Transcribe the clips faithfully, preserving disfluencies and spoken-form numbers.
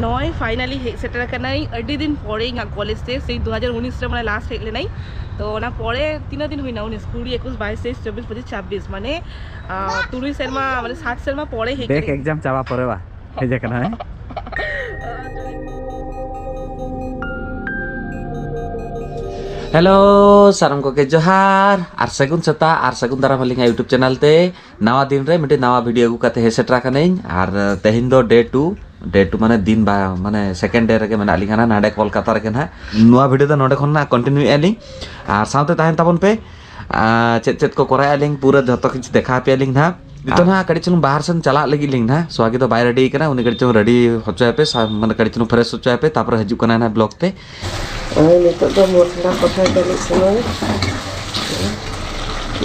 ᱱᱚᱜᱼᱚᱭ finally ᱦᱮᱡ ᱥᱮᱴᱮᱨ ᱟᱠᱟᱱᱟᱹᱧ ᱟᱹᱰᱤ ᱫᱤᱱ ᱯᱚᱨᱮ ᱤᱧᱟᱹᱜ ᱠᱚᱞᱮᱡᱽ ᱛᱮ᱾ ᱥᱮᱭ ᱫᱩ ᱦᱟᱡᱟᱨ ᱩᱱᱤᱥ ᱨᱮ ᱢᱟᱱᱮ ᱞᱟᱥᱴ ᱦᱮᱡ ᱞᱮᱱᱟᱹᱧ᱾ ᱛᱚ ᱚᱱᱟ ᱯᱚᱨᱮ ᱛᱤᱱᱟᱹᱜ ᱫᱤᱱ ᱦᱩᱭᱱᱟ? ᱩᱱᱤᱥ, ᱠᱩᱲᱤ, ᱮᱠᱩᱥ, ᱵᱟᱭᱤᱥ, ᱛᱮᱭᱤᱥ, ᱪᱚᱵᱵᱤᱥ, ᱯᱚᱸᱪᱤᱥ, ᱪᱷᱟᱵᱵᱤᱥ, ᱢᱟᱱᱮ ᱟᱨ ᱛᱩᱨᱩᱭ ᱥᱮᱨᱢᱟ, ᱢᱟᱱᱮ ᱥᱟᱛ ᱥᱮᱨᱢᱟ ᱯᱚᱨᱮ ᱦᱮᱡ ᱵᱮᱠ ᱠᱟᱱᱟ᱾ ᱮᱠᱡᱟᱢ ᱪᱟᱵᱟ ᱯᱚᱨᱮ ᱵᱟ ᱦᱮᱡ ᱟᱠᱟᱱᱟ, ᱦᱮᱸ? ᱦᱮᱞᱳ, ᱥᱟᱱᱟᱢ ᱠᱚᱜᱮ ᱡᱚᱦᱟᱨ ᱟᱨ ᱥᱟᱹᱜᱩᱱ ᱥᱮᱛᱟᱜ ᱟᱨ ᱥᱟᱹᱜᱩᱱ ᱫᱟᱨᱟᱢ ᱟᱹᱞᱤᱧᱟᱜ YouTube ᱪᱮᱱᱮᱞ ᱛᱮ᱾ ᱱᱟᱣᱟ ᱫᱤᱱ ᱨᱮ ᱢᱤᱫᱴᱤᱡ ᱱᱟᱣᱟ ᱵᱷᱤᱰᱤᱭᱳ ᱟᱹᱜᱩ ᱠᱟᱛᱮ ᱦᱮᱡ ᱥᱮᱴᱮᱨ ᱟᱠᱟᱱᱟᱹᱧ᱾ ᱟᱨ ᱛᱮᱦᱮᱧ ᱫᱚ ᱰᱮ ᱴᱩ, ᱰᱮ ᱴᱩ ᱢᱟᱱᱮ ᱫᱤᱱ ᱵᱟ-, ᱢᱟᱱᱮ ᱥᱮᱠᱮᱱᱰ ᱰᱮ ᱨᱮᱜᱮ ᱢᱮᱱᱟᱜ ᱞᱤᱧᱟ ᱱᱟᱰᱮ ᱠᱳᱞᱠᱟᱛᱟ ᱨᱮᱜᱮ ᱱᱟᱦᱟᱜ᱾ ᱱᱚᱣᱟ ᱵᱷᱤᱰᱤᱭᱳ ᱫᱚ ᱱᱚᱰᱮ ᱠᱷᱚᱱ ᱱᱟᱦᱟᱜ ᱠᱚᱱᱴᱤᱱᱤᱭᱩ ᱮᱫᱼᱟ ᱞᱤᱧ᱾ ᱟᱨ ᱥᱟᱶᱛᱮ ᱛᱟᱦᱮᱱ ᱛᱟᱵᱚᱱ ᱯᱮ᱾ ᱟᱨ ᱪᱮᱫ ᱪᱮᱫ ᱠᱚ ᱠᱚᱨᱟᱣᱮᱫᱼᱟ ᱞᱤᱧ ᱯᱩᱨᱟᱹ ᱡᱷᱚᱛᱚ ᱠᱤᱪᱷᱩ ᱫᱮᱠᱷᱟᱣ ᱟᱯᱮᱭᱟ ᱞᱤᱧ ᱱᱟᱦᱟᱜ᱾ ᱱᱤᱛᱚᱜ ᱱᱟᱦᱟᱜ ᱠᱟᱹᱴᱤᱡ ᱪᱩᱞᱩᱝ ᱵᱟᱦᱟᱨ ᱥᱮᱱ ᱪᱟᱞᱟᱜ ᱞᱟᱹᱜᱤᱫ ᱞᱤᱧ ᱱᱟᱦᱟᱜ᱾ ᱥᱣᱟᱜᱤ ᱫᱚ ᱵᱟᱭ ᱨᱮᱰᱤ ᱠᱟᱱᱟ, ᱩᱱᱤ ᱠᱟᱹᱴᱤᱡ ᱪᱩᱞᱩᱝ ᱨᱮᱰᱤ ᱦᱚᱪᱚᱭᱟᱯᱮ, ᱥᱟ-, ᱢᱟᱱᱮ ᱠᱟᱹᱴᱤᱡ ᱪᱩᱞᱩᱝ ᱯᱷᱨᱮᱥ ᱦᱚᱪᱚᱭᱟᱯᱮ, ᱛᱟᱨᱯᱚᱨᱮ ᱦᱤᱡᱩᱜ ᱠᱟᱱᱟᱭ ᱱᱟᱦᱟᱜ ᱵᱞᱚᱜ ᱛᱮ᱾ ᱦᱳᱭ, ᱱᱤᱛᱚᱜ ᱫᱚ ᱢᱚᱥᱞᱟ ᱠᱚᱥᱟ ᱪᱟᱹᱞᱩᱜ ᱥᱚᱢᱚᱭ,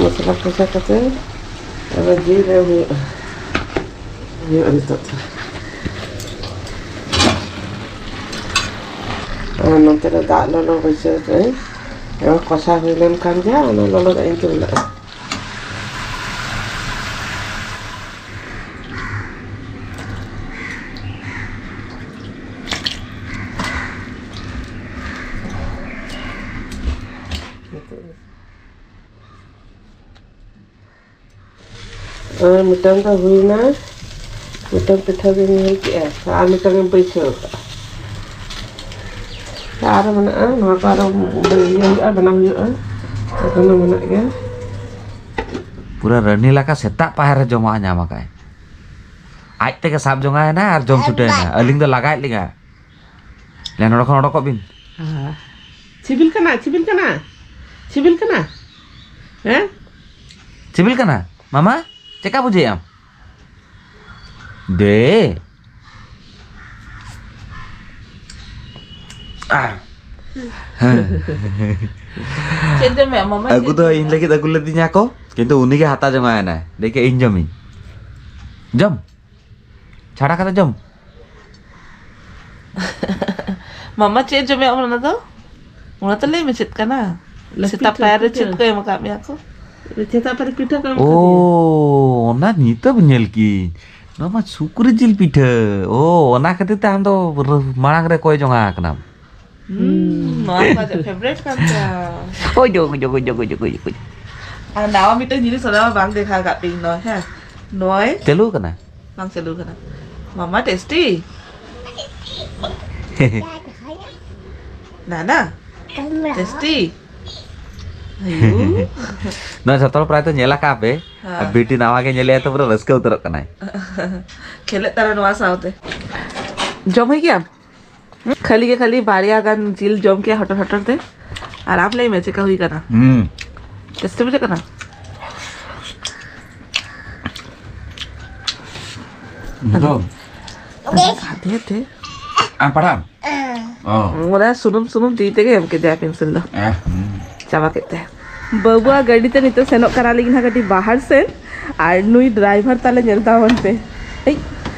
ᱢᱚᱥᱞᱟ ᱠᱚᱥᱟ ᱠᱟᱛᱮ ᱟᱫᱚ ᱡᱤᱞ ᱮᱢ ᱦᱩᱭᱩᱜᱼᱟ, ᱦᱩᱭᱩᱜᱼᱟ ᱱᱤᱛᱚᱜ ᱫᱚ᱾ ᱟᱨ ᱱᱚᱛᱮ ᱨᱮ ᱫᱟᱜ ᱞᱚᱞᱚ ᱵᱟᱹᱭᱥᱟᱹᱣ ᱠᱟᱜ ᱟᱹᱧ᱾ ᱮᱵᱟᱨ ᱠᱚᱥᱟ ᱦᱩᱭ ᱞᱮᱱ ᱠᱷᱟᱱ ᱜᱮ ᱚᱱᱟ ᱞᱚᱞᱚ ᱫᱟᱜ ᱤᱧ ᱫᱩᱞᱟᱜᱼᱟ᱾ ᱟᱨ ᱢᱤᱫᱴᱟᱝ ᱫᱚ ᱦᱩᱭᱱᱟ, ᱢᱤᱫᱴᱟᱝ ᱯᱤᱴᱷᱟᱹ ᱫᱚᱧ ᱧᱮᱞ ᱠᱮᱜᱼᱟ, ᱟᱨ ᱢᱤᱫᱴᱟᱝ ᱮᱢ ᱵᱟᱹᱭᱥᱟᱹᱣ ᱠᱟᱜᱼᱟ᱾ ᱟᱨ ᱢᱮᱱᱟᱜᱼᱟ, ᱱᱚᱣᱟ ᱠᱚ ᱟᱨᱚ ᱤᱭᱟᱹ ᱦᱩᱭᱩᱜᱼᱟ, ᱵᱮᱱᱟᱣ ᱦᱩᱭᱩᱜᱼᱟ, ᱮᱠᱷᱚᱱᱳ ᱢᱮᱱᱟᱜ ᱜᱮᱭᱟ᱾ ᱯᱩᱨᱟᱹ ᱨᱟᱹᱱᱤ ᱞᱮᱠᱟ ᱥᱮᱛᱟᱜ ᱯᱟᱭᱟᱨ ᱨᱮ ᱡᱚᱢᱟᱜ ᱧᱟᱢ ᱟᱠᱟᱫ᱾ ᱟᱡ ᱛᱮᱜᱮ ᱥᱟᱵ ᱡᱚᱝᱟᱭᱮᱱᱟ ᱟᱨ ᱡᱚᱢ ᱪᱷᱩᱴᱟᱹᱣᱮᱱᱟ᱾ ᱟᱹᱞᱤᱧ ᱫᱚ ᱞᱟᱜᱟᱭᱮᱫ ᱞᱤᱧᱟ᱾ ᱞᱮ, ᱱᱚᱰᱮ ᱠᱷᱚᱱ ᱚᱰᱚᱠᱚᱜ ᱵᱤᱱ᱾ ᱟᱦᱟ᱾ ᱥᱤᱵᱤᱞ ᱠᱟᱱᱟ, ᱥᱤᱵᱤᱞ ᱠᱟᱱᱟ, ᱥᱤᱵᱤᱞ ᱠᱟᱱᱟ? ᱦᱮᱸ? ᱥᱤᱵᱤᱞ ᱠᱟᱱᱟ? ᱢᱟᱢᱟ, ᱪᱮᱫᱠᱟ ᱵᱩᱡᱷᱟᱹᱣᱮᱫ ᱟᱢ? ᱫᱮ᱾ ᱟᱦ᱾ ᱦᱮᱸ᱾ ᱪᱮᱫ ᱡᱚᱢᱮᱜᱼᱟ ᱢᱟᱢᱟ? ᱟᱹᱜᱩ ᱪᱮᱫ ᱫᱚ ᱡᱚᱢᱮᱜᱼᱟ? ᱤᱧ ᱞᱟᱹᱜᱤᱫ ᱟᱹᱜᱩ ᱞᱮᱫᱤᱧᱟ ᱠᱚ, ᱠᱤᱱᱛᱩ ᱩᱱᱤ ᱜᱮ ᱦᱟᱛᱟᱣ ᱡᱚᱝᱟᱭᱮᱱᱟᱭ᱾ ᱞᱟᱹᱭ ᱠᱮᱫ, "ᱤᱧ ᱡᱚᱢᱤᱧ᱾" ᱡᱚᱢ᱾ ᱪᱷᱟᱲᱟ ᱠᱟᱛᱮ ᱡᱚᱢ᱾ ᱢᱟᱢᱟ, ᱪᱮᱫ ᱡᱚᱢᱮᱜ ᱟᱢ ᱚᱱᱟ ᱫᱚ? ᱚᱱᱟ ᱛᱚ ᱞᱟᱹᱭ ᱢᱮ, ᱪᱮᱫ ᱠᱟᱱᱟ? ᱞᱮ, ᱥᱮᱛᱟᱜ ᱯᱤᱴᱷᱟᱹ, ᱯᱟᱭᱟᱨ ᱨᱮ ᱯᱤᱴᱷᱟᱹ᱾ ᱪᱮᱫ ᱠᱚ ᱮᱢ ᱟᱠᱟᱫ ᱢᱮᱭᱟ ᱠᱚ? ᱥᱮᱛᱟᱜ ᱯᱟᱭᱟᱨ ᱨᱮ ᱯᱤᱴᱷᱟᱹ ᱠᱚ ᱮᱢ ᱟᱠᱟᱫᱤᱧᱟ᱾ ᱳ, ᱚᱱᱟ ᱱᱤᱛᱚᱜ ᱧᱮᱞ ᱠᱤᱧ᱾ ᱱᱚᱣᱟ ᱢᱟ ᱥᱩᱠᱨᱤ ᱡᱤᱞ ᱯᱤᱴᱷᱟᱹ᱾ ᱳ, ᱚᱱᱟ ᱠᱷᱟᱹᱛᱤᱨ ᱛᱮ ᱟᱢ ᱫᱚ ᱨᱟᱹ-, ᱢᱟᱲᱟᱝ ᱨᱮ ᱠᱚᱭ ᱡᱚᱝᱟ ᱟᱠᱟᱱᱟᱢ᱾ ᱦᱩᱸ, ᱱᱚᱣᱟ ᱢᱟ ᱟᱡᱟᱜ favourite ᱠᱟᱱ ᱛᱟᱭᱟ᱾ ᱳᱭ ᱡᱳ, ᱳᱭ ᱡᱳ, ᱳᱭ ᱡᱳ, ᱳᱭ ᱡᱳ, ᱳᱭ ᱡᱳ᱾ ᱟᱨ ᱱᱟᱣᱟ ᱢᱤᱫᱴᱟᱝ ᱡᱤᱱᱤᱥ ᱚᱱᱟ ᱢᱟ ᱵᱟᱝ ᱫᱮᱠᱷᱟᱣ ᱟᱠᱟᱫ ᱯᱮᱭᱟᱹᱧ ᱱᱚᱣᱟ, ᱦᱮᱸ? ᱱᱚᱭ᱾ ᱪᱟᱹᱞᱩ ᱟᱠᱟᱱᱟ? ᱵᱟᱝ ᱪᱟᱹᱞᱩ ᱟᱠᱟᱱᱟ᱾ ᱢᱟᱢᱟ ᱴᱮᱥᱴᱤ᱾ ᱱᱟᱱᱟ᱾ ᱴᱮᱥᱴᱤ᱾ ᱟᱭᱩ᱾ ᱱᱚᱣᱟ ᱡᱷᱚᱛᱚ ᱦᱚᱲ ᱯᱨᱟᱭ ᱛᱚ ᱧᱮᱞ ᱟᱠᱟᱫ ᱯᱮ᱾ ᱦᱮᱸ᱾ ᱟᱨ ᱵᱤᱴᱤ ᱱᱟᱣᱟ ᱜᱮ ᱧᱮᱞᱮᱜᱼᱟ ᱛᱚ ᱯᱩᱨᱟᱹ ᱨᱟᱹᱥᱠᱟᱹ ᱩᱛᱟᱹᱨᱚᱜ ᱠᱟᱱᱟᱭ᱾ ᱠᱷᱮᱞᱮᱫ ᱛᱟᱞᱮ ᱱᱚᱣᱟ ᱥᱟᱶᱛᱮ᱾ ᱡᱚᱢ ᱦᱩᱭ ᱜᱮᱭᱟ? ᱠᱷᱟᱹᱞᱤ ᱜᱮ ᱠᱷᱟᱹᱞᱤ ᱵᱟᱨᱭᱟ ᱜᱟᱱ ᱡᱤᱞ ᱡᱚᱢ ᱠᱮᱜᱼᱟ ᱦᱚᱴᱚᱨ ᱦᱚᱴᱚᱨ ᱛᱮ᱾ ᱟᱨ ᱟᱢ ᱞᱟᱹᱭ ᱢᱮ ᱪᱮᱫᱠᱟ ᱦᱩᱭ ᱠᱟᱱᱟ? ᱦᱩᱸ᱾ ᱴᱮᱥᱴᱤ ᱵᱩᱡᱷᱟᱹᱜ ᱠᱟᱱᱟ? ᱵᱩᱡᱷᱟᱹᱣ᱾ ᱟᱫᱚ ᱥᱟᱫᱮ ᱛᱮ᱾ ᱟᱢ ᱯᱟᱲᱦᱟᱜ ᱟᱢ? ᱚ᱾ ᱚᱱᱟ ᱥᱩᱱᱩᱢ ᱥᱩᱱᱩᱢ ᱛᱤ ᱛᱮᱜᱮ ᱮᱢ ᱠᱮᱫᱮᱭᱟ pencil ᱫᱚ᱾ ᱮ, ᱦᱩᱸ᱾ ᱪᱟᱵᱟ ᱠᱮᱫ ᱛᱟᱭᱟ᱾ ᱵᱟᱹᱵᱩᱣᱟᱜ ᱜᱟᱹᱰᱤ ᱛᱮ ᱱᱤᱛᱚᱜ ᱥᱮᱱᱚᱜ ᱠᱟᱱᱟ ᱞᱤᱧ ᱱᱟᱦᱟᱜ ᱠᱟᱹᱴᱤᱡ ᱵᱟᱦᱟᱨ ᱥᱮᱫ᱾ ᱟᱨ ᱱᱩᱭ driver ᱛᱟᱞᱮ ᱧᱮᱞ ᱛᱟᱵᱚᱱ ᱯᱮ᱾ ᱮᱭ,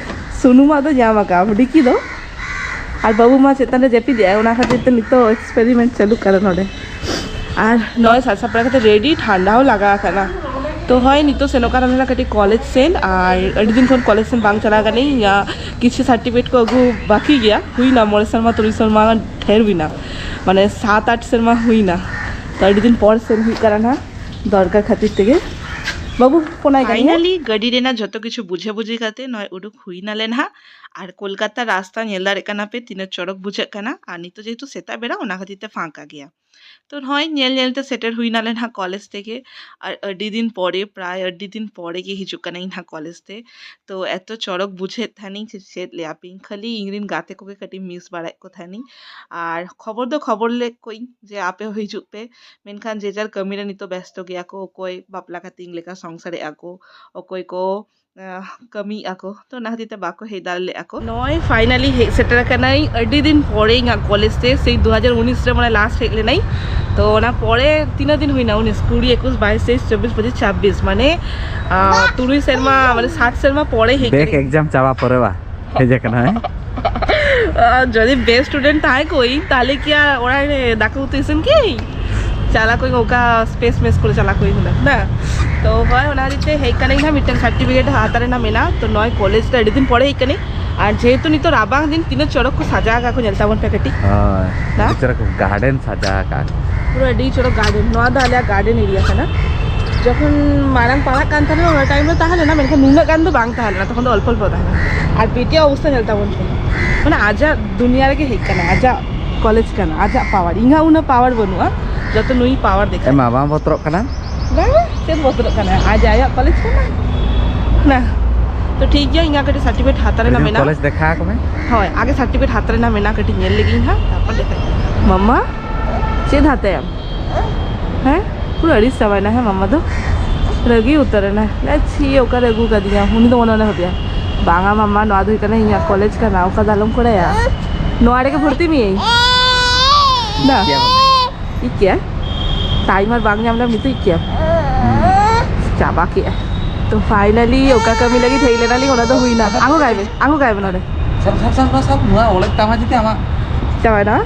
ᱥᱩᱱᱩᱢᱟᱜ ᱫᱚ ᱧᱟᱢ ᱟᱠᱟᱫ ᱰᱤᱠᱤ ᱫᱚ᱾ ᱟᱨ ᱵᱟᱹᱵᱩ ᱢᱟ ᱪᱮᱛᱟᱱ ᱨᱮ ᱡᱟᱹᱯᱤᱫ ᱮᱜᱼᱟᱭ, ᱚᱱᱟ ᱠᱷᱟᱹᱛᱤᱨ ᱛᱮ ᱱᱤᱛᱚᱜ experiment ᱪᱟᱹᱞᱩᱜ ᱠᱟᱱᱟ ᱱᱚᱰᱮ᱾ ᱟᱨ ᱱᱚᱜᱼᱚᱭ ᱥᱟᱡ ᱥᱟᱯᱲᱟᱣ ᱠᱟᱛᱮ ready, ᱴᱷᱟᱱᱰᱟ ᱦᱚᱸ ᱞᱟᱜᱟᱣ ᱟᱠᱟᱱᱟ᱾ ᱛᱚ ᱦᱳᱭ, ᱱᱤᱛᱚᱜ ᱥᱮᱱᱚᱜ ᱠᱟᱱᱟ ᱞᱮ ᱠᱟᱹᱴᱤᱡ ᱠᱚᱞᱮᱡᱽ ᱥᱮᱱ, ᱟᱨ ᱟᱹᱰᱤ ᱫᱤᱱ ᱠᱷᱚᱱ ᱠᱚᱞᱮᱡᱽ ᱥᱮᱱ ᱵᱟᱝ ᱪᱟᱞᱟᱣ ᱠᱟᱹᱱᱟᱹᱧ᱾ ᱤᱧᱟᱹᱜ ᱠᱤᱪᱷᱩ certificate ᱠᱚ ᱟᱹᱜᱩ ᱵᱟᱹᱠᱤ ᱜᱮᱭᱟ, ᱦᱩᱭᱱᱟ ᱢᱚᱬᱮ ᱥᱮᱨᱢᱟ ᱛᱩᱨᱩᱭ ᱥᱮᱨᱢᱟ ᱜᱟᱱ ᱰᱷᱮᱨ ᱦᱩᱭᱱᱟ, ᱢᱟᱱᱮ ᱥᱟᱛ ᱟᱴ ᱥᱮᱨᱢᱟ ᱦᱩᱭᱱᱟ᱾ ᱛᱚ ᱟᱹᱰᱤ ᱫᱤᱱ ᱯᱚᱨ ᱥᱮᱱ ᱦᱩᱭᱩᱜ ᱠᱟᱱᱟ ᱱᱟᱦᱟᱜ, ᱫᱚᱨᱠᱟᱨ ᱠᱷᱟᱹᱛᱤᱨ ᱛᱮᱜᱮ᱾ ᱵᱟᱹᱵᱩ ᱯᱷᱳᱱᱟᱭ ᱠᱟᱱᱟ᱾ Finally ᱜᱟᱹᱰᱤ ᱨᱮᱱᱟᱜ ᱡᱷᱚᱛᱚ ᱠᱤᱪᱷᱩ ᱵᱩᱡᱷᱟᱹ ᱵᱩᱡᱷᱤ ᱠᱟᱛᱮ ᱱᱚᱜᱼᱚᱭ ᱩᱰᱩᱠ ᱦᱩᱭ ᱱᱟᱞᱮ ᱱᱟᱦᱟᱜ᱾ ᱟᱨ ᱠᱳᱞᱠᱟᱛᱟ ᱨᱟᱥᱛᱟ ᱧᱮᱞ ᱫᱟᱲᱮᱭᱟᱜ ᱠᱟᱱᱟ ᱯᱮ ᱛᱤᱱᱟᱹᱜ ᱪᱚᱨᱚᱠ ᱵᱩᱡᱷᱟᱹᱜ ᱠᱟᱱᱟ᱾ ᱟᱨ ᱱᱤᱛᱚᱜ ᱡᱮᱦᱮᱛᱩ ᱥᱮᱛᱟᱜ ᱵᱮᱲᱟ, ᱚᱱᱟ ᱠᱷᱟᱹᱛᱤᱨ ᱛᱮ ᱯᱷᱟᱸᱠᱟ ᱜᱮᱭᱟ᱾ ᱛᱚ ᱱᱚᱜᱼᱚᱭ ᱧᱮᱞ ᱧᱮᱞ ᱛᱮ ᱥᱮᱴᱮᱨ ᱦᱩᱭ ᱱᱟᱞᱮ ᱱᱟᱦᱟᱜ ᱠᱚᱞᱮᱡᱽ ᱛᱮᱜᱮ᱾ ᱟᱨ ᱟᱹᱰᱤ ᱫᱤᱱ ᱯᱚᱨᱮ, ᱯᱨᱟᱭ ᱟᱹᱰᱤ ᱫᱤᱱ ᱯᱚᱨᱮ ᱜᱮ ᱦᱤᱡᱩᱜ ᱠᱟᱱᱟᱧ ᱱᱟᱦᱟᱜ ᱠᱚᱞᱮᱡᱽ ᱛᱮ᱾ ᱛᱚ ᱮᱛᱚ ᱪᱚᱨᱚᱠ ᱵᱩᱡᱷᱟᱹᱜ ᱛᱟᱦᱮᱱᱤᱧ, ᱪᱮᱫ, ᱪᱮᱫ ᱞᱟᱹᱭᱟᱯᱮᱭᱟᱹᱧ, ᱠᱷᱟᱹᱞᱤ ᱤᱧ ᱨᱮᱱ ᱜᱟᱛᱮ ᱠᱚᱜᱮ ᱠᱟᱹᱴᱤᱡ miss ᱵᱟᱲᱟᱭᱮᱫ ᱠᱚ ᱛᱟᱦᱮᱱᱤᱧ᱾ ᱟᱨ ᱠᱷᱚᱵᱚᱨ ᱫᱚ ᱠᱷᱚᱵᱚᱨ ᱞᱮᱫ ᱠᱚᱣᱟᱧ ᱡᱮ ᱟᱯᱮ ᱦᱚᱸ ᱦᱤᱡᱩᱜ ᱯᱮ, ᱢᱮᱱᱠᱷᱟᱱ ᱡᱮ ᱡᱟᱨ ᱠᱟᱹᱢᱤ ᱨᱮ ᱱᱤᱛᱚᱜ ᱵᱮᱥᱛᱚ ᱜᱮᱭᱟ ᱠᱚ, ᱚᱠᱚᱭ ᱵᱟᱯᱞᱟ ᱠᱟᱛᱮ ᱤᱧ ᱞᱮᱠᱟ ᱥᱚᱝᱥᱟᱨᱮᱜᱼᱟ ᱠᱚ, ᱚᱠᱚᱭ ᱠᱚ ᱟᱦ, ᱠᱟᱹᱢᱤᱭᱮᱫᱼᱟ ᱠᱚ, ᱛᱚ ᱚᱱᱟ ᱠᱷᱟᱹᱛᱤᱨ ᱛᱮ ᱵᱟᱠᱚ ᱦᱮᱡ ᱫᱟᱲᱮ ᱞᱮᱫᱼᱟ ᱠᱚ᱾ ᱱᱚᱜᱼᱚᱭ finally ᱦᱮᱡ ᱥᱮᱴᱮᱨ ᱟᱠᱟᱱᱟᱹᱧ ᱟᱹᱰᱤ ᱫᱤᱱ ᱯᱚᱨᱮ ᱤᱧᱟᱹᱜ ᱠᱚᱞᱮᱡᱽ ᱛᱮ, ᱥᱮᱭ ᱫᱩ ᱦᱟᱡᱟᱨ ᱩᱱᱤᱥ ᱨᱮ ᱢᱟᱱᱮ last ᱦᱮᱡ ᱞᱮᱱᱟᱹᱧ᱾ ᱛᱚ ᱚᱱᱟ ᱯᱚᱨᱮ ᱛᱤᱱᱟᱹᱜ ᱫᱤᱱ ᱦᱩᱭᱱᱟ? ᱩᱱᱤᱥ, ᱠᱩᱲᱤ, ᱮᱠᱩᱥ, ᱵᱟᱭᱤᱥ, ᱛᱮᱭᱤᱥ, ᱪᱚᱵᱵᱤᱥ, ᱯᱚᱸᱪᱤᱥ, ᱪᱷᱟᱵᱵᱤᱥ, ᱢᱟᱱᱮ ᱟᱦ, ᱛᱩᱨᱩᱭ ᱥᱮᱨᱢᱟ, ᱢᱟᱱᱮ ᱥᱟᱛ ᱥᱮᱨᱢᱟ ᱯᱚᱨᱮ ᱦᱮᱡ back ᱠᱟᱱᱟᱹᱧ᱾ Exam ᱪᱟᱵᱟ ᱯᱚᱨᱮ ᱵᱟ ᱦᱮᱡ ᱟᱠᱟᱱᱟ, ᱦᱮᱸ? ᱟᱦ, ᱡᱩᱫᱤ best student ᱛᱟᱦᱮᱸ ᱠᱚᱜᱼᱟᱹᱧ, ᱛᱟᱦᱞᱮ ᱠᱤ ᱟᱨ ᱚᱲᱟᱜ ᱨᱮ ᱫᱟᱠᱟ ᱩᱛᱩ ᱤᱥᱤᱱ ᱠᱮᱭᱟᱹᱧ? ᱪᱟᱞᱟᱜ ᱠᱚ ᱚᱠᱟ ᱥᱯᱮᱥ ᱢᱮᱥ ᱠᱚᱨᱮ ᱪᱟᱞᱟᱜ ᱠᱚ ᱦᱩᱭᱩᱜ ᱠᱟᱱᱟ᱾ ᱛᱚ ᱦᱳᱭ, ᱚᱱᱟ ᱦᱚᱛᱮᱡ ᱛᱮ ᱦᱮᱡ ᱠᱟᱹᱱᱟᱹᱧ ᱦᱟᱸᱜ, ᱢᱤᱫᱴᱟᱝ ᱥᱟᱨᱴᱤᱯᱷᱤᱠᱮᱴ ᱦᱟᱛᱟᱣ ᱨᱮᱱᱟᱜ ᱢᱮᱱᱟᱜᱼᱟ᱾ ᱛᱚ ᱱᱚᱜᱼᱚᱭ ᱠᱚᱞᱮᱡᱽ ᱨᱮ ᱟᱹᱰᱤ ᱫᱤᱱ ᱯᱚᱨᱮ ᱦᱮᱡ ᱠᱟᱹᱱᱟᱹᱧ᱾ ᱟᱨ ᱡᱮᱦᱮᱛᱩ ᱱᱤᱛᱚᱜ ᱨᱟᱵᱟᱝ ᱫᱤᱱ, ᱛᱤᱱᱟᱹᱜ ᱪᱚᱨᱚᱠ ᱠᱚ ᱥᱟᱡᱟᱣ ᱟᱠᱟᱫ ᱠᱚ, ᱧᱮᱞ ᱛᱟᱵᱚᱱ ᱯᱮ ᱠᱟᱹᱴᱤᱡ᱾ ᱦᱳᱭ, ᱫᱟ? ᱟᱹᱰᱤ ᱪᱚᱨᱚᱠ ᱜᱟᱨᱰᱮᱱ ᱥᱟᱡᱟᱣ ᱟᱠᱟᱫ᱾ ᱯᱩᱨᱟᱹ ᱟᱹᱰᱤ ᱪᱚᱨᱚᱠ ᱜᱟᱨᱰᱮᱱ, ᱱᱚᱣᱟ ᱫᱚ ᱟᱞᱮᱭᱟᱜ ᱜᱟᱨᱰᱮᱱ ᱮᱨᱤᱭᱟ ᱠᱟᱱᱟ᱾ ᱡᱚᱠᱷᱚᱱ ᱢᱟᱲᱟᱝ ᱯᱟᱲᱦᱟᱜ ᱠᱟᱱ ᱛᱟᱦᱮᱱᱟ, ᱚᱱᱟ ᱴᱟᱭᱤᱢ ᱨᱮ ᱛᱟᱦᱮᱸ ᱞᱮᱱᱟ, ᱢᱮᱱᱠᱷᱟᱱ ᱱᱩᱱᱟᱹᱜ ᱜᱟᱱ ᱫᱚ ᱵᱟᱝ ᱛᱟᱦᱮᱸ ᱞᱮᱱᱟ, ᱛᱚᱠᱷᱚᱱ ᱫᱚ ᱚᱞᱯᱚ ᱚᱞᱯᱚ ᱛᱟᱦᱮᱸ ᱞᱮᱱᱟ᱾ ᱟᱨ ᱵᱤᱴᱤᱭᱟᱜ ᱚᱵᱚᱥᱛᱟ ᱧᱮᱞ ᱛᱟᱵᱚᱱ ᱯᱮ, ᱢᱟᱱᱮ ᱟᱡᱟᱜ ᱫᱩᱱᱤᱭᱟ ᱨᱮᱜᱮ ᱦᱮᱡ ᱠᱟᱱᱟ, ᱟᱡᱟᱜ ᱠᱚᱞᱮᱡᱽ ᱠᱟᱱᱟ, ᱟᱡᱟᱜ ᱯᱟᱣᱟᱨ, ᱤᱧᱟᱹᱜ ᱩᱱᱟᱹᱜ ᱯᱟᱣᱟᱨ ᱵᱟᱹᱱᱩᱜᱼᱟ ᱡᱚᱛᱚ ᱱᱩᱭ ᱯᱟᱣᱟᱨ ᱫᱮᱠᱷᱟᱣ᱾ ᱮᱢᱟ, ᱵᱟᱝ ᱵᱚᱛᱚᱨᱚᱜ ᱠᱟᱱᱟ? ᱵᱟᱝ, ᱪᱮᱫ ᱵᱚᱛᱚᱨᱚᱜ ᱠᱟᱱᱟ? ᱟᱡ ᱟᱭᱟᱜ ᱠᱚᱞᱮᱡᱽ ᱠᱟᱱᱟ᱾ ᱱᱟ, ᱛᱚ ᱴᱷᱤᱠ ᱜᱮᱭᱟ, ᱤᱧᱟᱹᱜ ᱠᱟᱹᱴᱤᱡ ᱥᱟᱨᱴᱤᱯᱷᱤᱠᱮᱴ ᱦᱟᱛᱟᱣ ᱨᱮᱱᱟᱜ ᱢᱮᱱᱟᱜᱼᱟ᱾ ᱠᱚᱞᱮᱡᱽ ᱫᱮᱠᱷᱟ ᱟᱠᱚ ᱢᱮ᱾ ᱦᱳᱭ, ᱟᱜᱮ ᱥᱟᱨᱴᱤᱯᱷᱤᱠᱮᱴ ᱦᱟᱛᱟᱣ ᱨᱮᱱᱟᱜ ᱢᱮᱱᱟᱜᱼᱟ, ᱠᱟᱹᱴᱤᱡ ᱧᱮᱞ ᱞᱮᱜᱤᱧ ᱦᱟᱸᱜ, ᱛᱟᱨᱯᱚᱨ ᱫᱮᱠᱷᱟᱧ᱾ ᱢᱟᱢᱟ, ᱪᱮᱫ ᱦᱟᱛᱟᱭᱟᱢ? ᱦᱮᱸ, ᱯᱩᱨᱟᱹ ᱟᱹᱲᱤᱥ ᱪᱟᱵᱟᱭᱮᱱᱟ᱾ ᱦᱮᱸ, ᱢᱟᱢᱟ ᱫᱚ ᱨᱟᱹᱜᱤ ᱩᱛᱟᱹᱨ ᱮᱱᱟ᱾ ᱞᱟᱹᱭ, ᱪᱷᱤ, ᱚᱠᱟᱨᱮ ᱟᱹᱜᱩ ᱠᱟᱫᱤᱧᱟ? ᱩᱱᱤ ᱫᱚ ᱢᱚᱱᱮ ᱢᱚᱱᱮ ᱵᱷᱟᱵᱤᱭᱟ, ᱵᱟᱝᱟ ᱢᱟᱢᱟ, ᱱᱚᱣᱟ ᱫᱚ ᱦᱩᱭᱩᱜ ᱠᱟᱱᱟ ᱤᱧᱟᱹᱜ ᱠᱚᱞᱮᱡᱽ ᱠᱟᱱᱟ, ᱚᱱᱠᱟ ᱫᱚ ᱟᱞᱚᱢ ᱠᱚᱨᱟᱭᱟ᱾ ᱱᱚᱣᱟ ᱨᱮᱜᱮ ᱵᱷᱚᱨᱛᱤ ᱢᱮᱭᱟᱹᱧ᱾ ᱫᱟ᱾ ᱴᱷᱤᱠ ᱜᱮᱭᱟ, ᱢᱟᱢᱟ᱾ ᱤᱠᱭᱟ? ᱴᱟᱭᱤᱢ ᱟᱨ ᱵᱟᱝ ᱧᱟᱢ ᱞᱮᱢ ᱱᱤᱛᱚᱜ ᱤᱠᱭᱟ? ᱦᱩᱸ᱾ ᱪᱟᱵᱟ ᱠᱮᱜᱼᱟ᱾ ᱛᱚ finally ᱚᱠᱟ ᱠᱟᱹᱢᱤ ᱞᱟᱹᱜᱤᱫ ᱦᱮᱡ ᱞᱮᱱᱟᱞᱤᱧ, ᱚᱱᱟ ᱫᱚ ᱦᱩᱭᱱᱟ᱾ ᱟᱬᱜᱚ ᱠᱟᱭ ᱢᱮ, ᱟᱬᱜᱚ ᱠᱟᱭ ᱢᱮ ᱱᱚᱰᱮ᱾ ᱥᱟᱵ, ᱥᱟᱵ, ᱥᱟᱵ, ᱱᱚᱣᱟ ᱥᱟᱵ, ᱱᱚᱣᱟ ᱚᱲᱮᱡ ᱛᱟᱢᱟ ᱡᱩᱫᱤ ᱟᱢᱟᱜ᱾ ᱪᱟᱵᱟᱭᱱᱟ?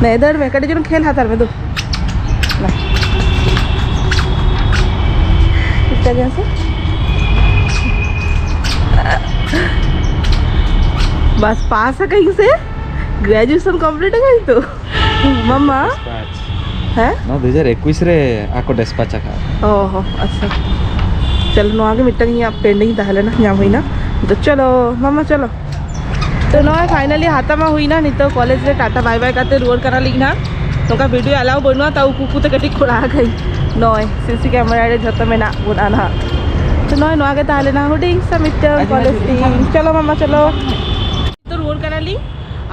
ᱱᱮ, ᱫᱟᱹᱲ ᱢᱮ, ᱠᱟᱹᱴᱤᱡ ᱪᱩᱞᱩᱝ ᱠᱷᱮᱞ ᱦᱟᱛᱟᱲ ᱢᱮ, ᱫᱩ᱾ ᱱᱟ᱾ ᱴᱷᱤᱠ ᱴᱷᱟᱠ ᱜᱮᱭᱟ ᱥᱮ? ᱵᱟᱥ, ᱯᱟᱥ ᱟᱠᱟᱫᱟᱹᱧ ᱥᱮ? ᱜᱨᱮᱡᱩᱭᱮᱥᱚᱱ ᱠᱚᱢᱯᱞᱤᱴ ᱟᱠᱟᱫᱟᱹᱧ ᱛᱚ᱾ ᱢᱟᱢᱟ᱾ ᱰᱮᱥᱯᱟᱪ᱾ ᱦᱮᱸ? ᱱᱚᱣᱟ ᱫᱩ ᱦᱟᱡᱟᱨ ᱮᱠᱩᱥ ᱨᱮ ᱟᱠᱚ ᱰᱮᱥᱯᱟᱪ ᱟᱠᱟᱫ᱾ ᱚ ᱦᱚ, ᱟᱪᱪᱷᱟ᱾ ᱪᱚᱞᱚ, ᱱᱚᱣᱟ ᱜᱮ ᱢᱤᱫᱴᱟᱝ ᱤᱧᱟᱹᱜ pending ᱛᱟᱦᱮᱸ ᱞᱮᱱᱟ, ᱧᱟᱢ ᱦᱩᱭᱱᱟ᱾ ᱛᱚ ᱪᱚᱞᱚ, ᱢᱟᱢᱟ ᱪᱚᱞᱚ᱾ ᱛᱚ ᱱᱚᱜᱼᱚᱭ finally ᱦᱟᱛᱟ ᱢᱟ ᱦᱩᱭᱱᱟ, ᱱᱤᱛᱚᱜ ᱠᱚᱞᱮᱡᱽ ᱨᱮ ᱴᱟᱴᱟ bye bye ᱠᱟᱛᱮ ᱨᱩᱣᱟᱹᱲ ᱠᱟᱱᱟᱞᱤᱧ ᱱᱟᱦᱟᱜ᱾ ᱱᱚᱝᱠᱟ video allow ᱵᱟᱹᱱᱩᱜᱼᱟ, ᱛᱟᱣ ᱩᱠᱩ ᱩᱠᱩ ᱛᱮ ᱠᱟᱹᱴᱤᱡ ᱠᱚᱲᱟ ᱟᱠᱟᱧ᱾ ᱱᱚᱜᱼᱚᱭ CC camera ᱨᱮ ᱡᱷᱚᱛᱚ ᱢᱮᱱᱟᱜ ᱵᱚᱱᱟ ᱱᱟᱦᱟᱜ᱾ ᱛᱚ ᱱᱚᱜᱼᱚᱭ ᱱᱚᱣᱟ ᱜᱮ ᱛᱟᱦᱮᱸ ᱞᱮᱱᱟ ᱦᱩᱰᱤᱧ ᱥᱟ ᱢᱤᱫᱴᱟᱝ ᱠᱚᱞᱮᱡᱽ ᱫᱤᱱ᱾ ᱪᱚᱞᱚ ᱢᱟᱢᱟ ᱪᱚᱞᱚ᱾ ᱛᱚ ᱨᱩᱣᱟᱹᱲ ᱠᱟᱱᱟᱞᱤᱧ᱾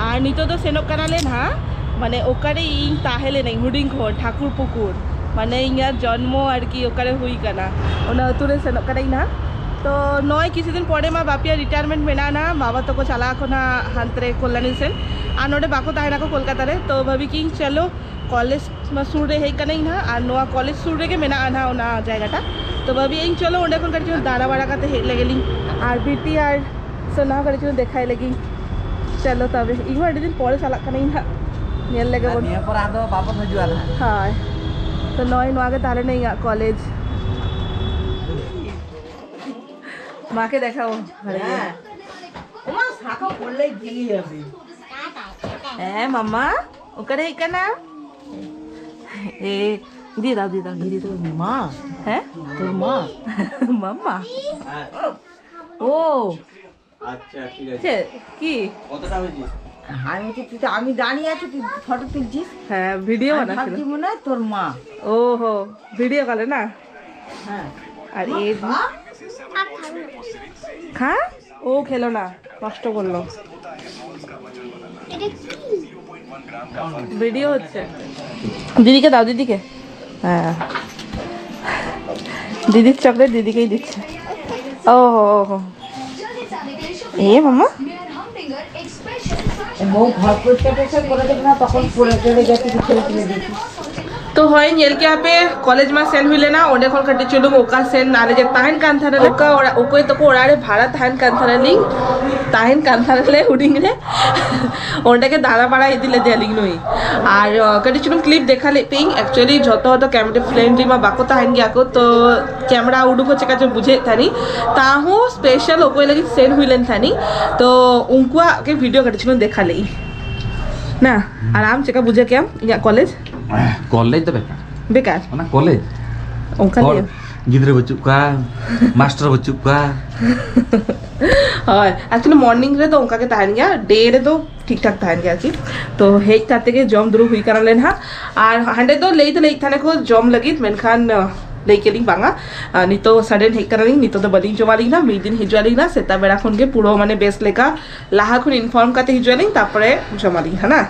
ᱟᱨ ᱱᱤᱛᱚᱜ ᱫᱚ ᱥᱮᱱᱚᱜ ᱠᱟᱱᱟᱞᱮ ᱱᱟᱦᱟᱜ, ᱢᱟᱱᱮ ᱚᱠᱟᱨᱮ ᱤᱧ ᱛᱟᱦᱮᱸ ᱞᱮᱱᱟᱹᱧ ᱦᱩᱰᱤᱧ ᱠᱷᱚᱱ, ᱴᱷᱟᱠᱩᱨ ᱯᱩᱠᱩᱨ, ᱢᱟᱱᱮ ᱤᱧᱟᱹᱜ ᱡᱚᱱᱢᱚ ᱟᱨᱠᱤ ᱚᱠᱟᱨᱮ ᱦᱩᱭ ᱠᱟᱱᱟ, ᱚᱱᱟ ᱟᱹᱛᱩ ᱨᱮ ᱥᱮᱱᱚᱜ ᱠᱟᱱᱟᱧ ᱱᱟᱦᱟᱜ᱾ ᱛᱚ ᱱᱚᱜᱼᱚᱭ ᱠᱤᱪᱷᱩ ᱫᱤᱱ ᱯᱚᱨᱮ ᱢᱟ ᱵᱟᱯᱤᱭᱟᱜ retirement ᱢᱮᱱᱟᱜᱼᱟ ᱱᱟᱦᱟᱜ, ᱵᱟᱵᱟ ᱛᱟᱠᱚ ᱪᱟᱞᱟᱜ ᱟᱠᱚ ᱱᱟᱦᱟᱜ ᱦᱟᱱᱛᱮ ᱨᱮ ᱠᱚᱞᱞᱟᱱᱤ ᱥᱮᱱ, ᱟᱨ ᱱᱚᱰᱮ ᱵᱟᱠᱚ ᱛᱟᱦᱮᱱᱟᱠᱚ ᱠᱳᱞᱠᱟᱛᱟ ᱨᱮ᱾ ᱛᱚ ᱵᱷᱟᱵᱤ ᱠᱤᱧ ᱪᱚᱞᱚ ᱠᱚᱞᱮᱡᱽ ᱢᱟ ᱥᱩᱨ ᱨᱮ ᱦᱮᱡ ᱠᱟᱹᱱᱟᱹᱧ ᱱᱟᱦᱟᱜ, ᱟᱨ ᱱᱚᱣᱟ ᱠᱚᱞᱮᱡᱽ ᱥᱩᱨ ᱨᱮᱜᱮ ᱢᱮᱱᱟᱜᱼᱟ ᱱᱟᱦᱟᱜ ᱚᱱᱟ ᱡᱟᱭᱜᱟᱴᱟ᱾ ᱛᱚ ᱵᱷᱟᱵᱤ ᱤᱧ ᱪᱚᱞᱚ ᱚᱸᱰᱮ ᱠᱷᱚᱱ ᱠᱟᱹᱴᱤᱡ ᱪᱩᱞᱩᱝ ᱫᱟᱬᱟ ᱵᱟᱲᱟ ᱠᱟᱛᱮ ᱦᱮᱡ ᱞᱮᱜᱮ ᱞᱤᱧ, ᱟᱨ ᱵᱤᱴᱤ ᱟᱨ ᱥᱳᱱᱟ ᱦᱚᱸ ᱠᱟᱹᱴᱤᱡ ᱪᱩᱞᱩᱝ ᱫᱮᱠᱷᱟᱭ ᱞᱮᱜᱤᱧ᱾ ᱪᱚᱞᱚ ᱛᱚᱵᱮ, ᱤᱧ ᱦᱚᱸ ᱟᱹᱰᱤ ᱫᱤᱱ ᱯᱚᱨᱮ ᱪᱟᱞᱟᱜ ᱠᱟᱹᱱᱟᱹᱧ ᱱᱟᱦᱟᱜ᱾ ᱧᱮᱞ ᱞᱮᱜᱮ ᱵᱚᱱ᱾ ᱱᱤᱭᱟᱹ ᱯᱚᱨ ᱟᱫᱚ ᱵᱟᱵᱚᱱ ᱦᱤᱡᱩᱜᱼᱟ ᱱᱟᱦᱟᱜ᱾ ᱦᱳᱭ᱾ ᱛᱚ ᱱᱚᱜᱼᱚᱭ ᱱᱚᱣᱟ ᱜᱮ ᱛᱟᱦᱞᱮ ᱤᱧᱟᱹᱜ ᱠᱚᱞᱮᱡᱽ᱾ ᱢᱟᱠᱮ ᱫᱮᱠᱷᱟᱣ᱾ ᱦᱮᱸ᱾ ᱚᱱᱟ ᱥᱟᱠᱚ ᱠᱚᱞᱮᱡᱽ ᱜᱮ ᱟᱹᱵᱤ᱾ ᱦᱮᱸ, ᱢᱟᱢᱟ, ᱚᱠᱟᱨᱮ ᱦᱮᱡ ᱠᱟᱱᱟ? ᱮ, ᱫᱤ ᱫᱟᱣ, ᱫᱤ ᱫᱟᱣ, ᱫᱤ ᱫᱟᱣ᱾ মা? হ্যাঁ? তোর মা? মাম্মা? ও। আচ্ছা, ঠিক আছে। চে, কি? কতটা হয়েছে? আমি তো, তুই তো, আমি দাঁড়িয়ে আছি, তুই ফটো তুলছিস। হ্যাঁ, ভিডিও আমি বানাচ্ছিল। ভাবছি মনে হয় তোর মা। ওহো, ভিডিও কলে না? হ্যাঁ। আর এই খা? ও খেলো না, নষ্ট করলো। ভিডিও হচ্ছে। দিদিকে দাও, দিদিকে। হ্যাঁ, দিদির চকলেট দিদিকেই দিচ্ছে। ও হো, ও হো। এ মামা। বউ ঘর পরিষ্কার টরিষ্কার করে দেবে না, তখন পড়ে টড়ে গেছে, কিছু ছেলে তুলে দিচ্ছি। ᱛᱚ ᱦᱳᱭ, ᱧᱮᱞ ᱠᱮᱜᱼᱟ ᱯᱮ, ᱠᱚᱞᱮᱡᱽ ᱢᱟ ᱥᱮᱱ ᱦᱩᱭ ᱞᱮᱱᱟ, ᱚᱸᱰᱮ ᱠᱷᱚᱱ ᱠᱟᱹᱴᱤᱡ ᱪᱩᱞᱩᱝ ᱚᱠᱟ ᱥᱮᱱ ᱟᱞᱮ ᱡᱮ ᱛᱟᱦᱮᱱ ᱠᱟᱱ ᱛᱟᱦᱮᱱᱟ, ᱚᱠᱟ ᱚᱲᱟᱜ, ᱚᱠᱚᱭ ᱛᱟᱠᱚ ᱚᱲᱟᱜ ᱨᱮ ᱵᱷᱟᱲᱟ ᱛᱟᱦᱮᱱ ᱠᱟᱱ ᱛᱟᱦᱮᱱᱟᱞᱤᱧ, ᱛᱟᱦᱮᱱ ᱠᱟᱱ ᱛᱟᱦᱮᱱᱟᱞᱮ ᱦᱩᱰᱤᱧ ᱨᱮ, ᱚᱸᱰᱮ ᱜᱮ ᱫᱟᱬᱟ ᱵᱟᱲᱟ ᱤᱫᱤ ᱞᱮᱫᱮᱭᱟᱞᱤᱧ ᱱᱩᱭ᱾ ᱟᱨ, ᱟᱸ, ᱠᱟᱹᱴᱤᱡ ᱪᱩᱞᱩᱝ ᱠᱞᱤᱯ ᱫᱮᱠᱷᱟ ᱞᱮᱫ ᱯᱮᱭᱟᱹᱧ᱾ ᱮᱠᱪᱩᱭᱮᱞᱤ ᱡᱷᱚᱛᱚ ᱦᱚᱲ ᱫᱚ ᱠᱮᱢᱮᱨᱟ ᱯᱷᱨᱮᱱᱰᱞᱤ ᱢᱟ ᱵᱟᱠᱚ ᱛᱟᱦᱮᱱ ᱜᱮᱭᱟ ᱠᱚ, ᱛᱚ ᱠᱮᱢᱮᱨᱟ ᱩᱰᱩᱠ ᱦᱚᱸ ᱪᱮᱠᱟ ᱪᱚ ᱵᱩᱡᱷᱟᱹᱣᱮᱫ ᱛᱟᱦᱮᱱᱤᱧ, ᱛᱟᱦᱩᱸ ᱥᱯᱮᱥᱟᱞ ᱚᱠᱚᱭ ᱞᱟᱹᱜᱤᱫ ᱥᱮᱱ ᱦᱩᱭ ᱞᱮᱱ ᱛᱟᱦᱮᱱᱤᱧ, ᱛᱚ ᱩᱱᱠᱩᱣᱟᱜ ᱜᱮ ᱵᱷᱤᱰᱤᱭᱳ ᱠᱟᱹᱴᱤᱡ ᱪᱩᱞᱩᱝ ᱫᱮᱠᱷᱟ ᱞᱮᱫᱟᱹᱧ ᱱᱟ᱾ ᱟᱨ ᱟᱢ ᱪᱮᱠᱟ ᱵᱩᱡᱷᱟᱹᱣ ᱠᱮᱜᱼᱟᱢ ᱤᱧᱟᱹᱜ ᱠᱚᱞᱮᱡᱽ? ᱠᱚᱞᱮᱡᱽ ᱫᱚ ᱵᱮᱠᱟᱨ᱾ ᱵᱮᱠᱟᱨ? ᱚᱱᱟ ᱠᱚᱞᱮᱡᱽ? ᱚᱱᱠᱟ ᱦᱚᱲ ᱞᱟᱹᱭ᱾ ᱜᱤᱫᱽᱨᱟᱹ ᱵᱟᱹᱪᱩᱜ ᱠᱚᱣᱟ, ᱢᱟᱥᱴᱟᱨ ᱵᱟᱹᱪᱩᱜ ᱠᱚᱣᱟ᱾ ᱦᱳᱭ, actually morning ᱨᱮᱫᱚ ᱚᱱᱠᱟ ᱜᱮ ᱛᱟᱦᱮᱱ ᱜᱮᱭᱟ, ᱰᱮ ᱨᱮᱫᱚ ᱴᱷᱤᱠ ᱴᱷᱟᱠ ᱛᱟᱦᱮᱱ ᱜᱮᱭᱟ ᱟᱨᱠᱤ᱾ ᱛᱚ ᱦᱮᱡ ᱠᱟᱛᱮ ᱜᱮ ᱡᱚᱢ ᱫᱩᱲᱩᱵ ᱦᱩᱭ ᱠᱟᱱᱟ ᱞᱮ ᱱᱟᱦᱟᱜ᱾ ᱟᱨ ᱦᱟᱸᱰᱮ ᱫᱚ ᱞᱟᱹᱭ ᱫᱚ ᱞᱟᱹᱭᱮᱫ ᱛᱟᱦᱮᱱᱟ ᱠᱚ ᱡᱚᱢ ᱞᱟᱹᱜᱤᱫ, ᱢᱮᱱᱠᱷᱟᱱ, ᱟᱸ, ᱞᱟᱹᱭ ᱠᱮᱫᱟᱞᱤᱧ ᱵᱟᱝᱟ, ᱟᱨ ᱱᱤᱛᱚᱜ ᱥᱟᱰᱮᱱ ᱦᱮᱡ ᱠᱟᱱᱟᱞᱤᱧ, ᱱᱤᱛᱚᱜ ᱫᱚ ᱵᱟᱹᱞᱤᱧ ᱡᱚᱢᱟᱞᱤᱧ ᱱᱟ, ᱢᱤᱫ ᱫᱤᱱ ᱦᱤᱡᱩᱜ ᱟᱹᱞᱤᱧ ᱱᱟ, ᱥᱮᱛᱟᱜ ᱵᱮᱲᱟ ᱠᱷᱚᱱ ᱜᱮ ᱯᱩᱨᱟᱹ ᱢᱟᱱᱮ ᱵᱮᱥ ᱞᱮᱠᱟ ᱞᱟᱦᱟ ᱠᱷᱚᱱ ᱤᱱᱯᱷᱚᱨᱢ ᱠᱟᱛᱮ ᱦᱤᱡᱩᱜ ᱟᱹᱞᱤᱧ, ᱛᱟᱨᱯᱚᱨᱮ ᱡᱚᱢᱟᱞᱤᱧ ᱦᱟᱸᱜ ᱱᱟ᱾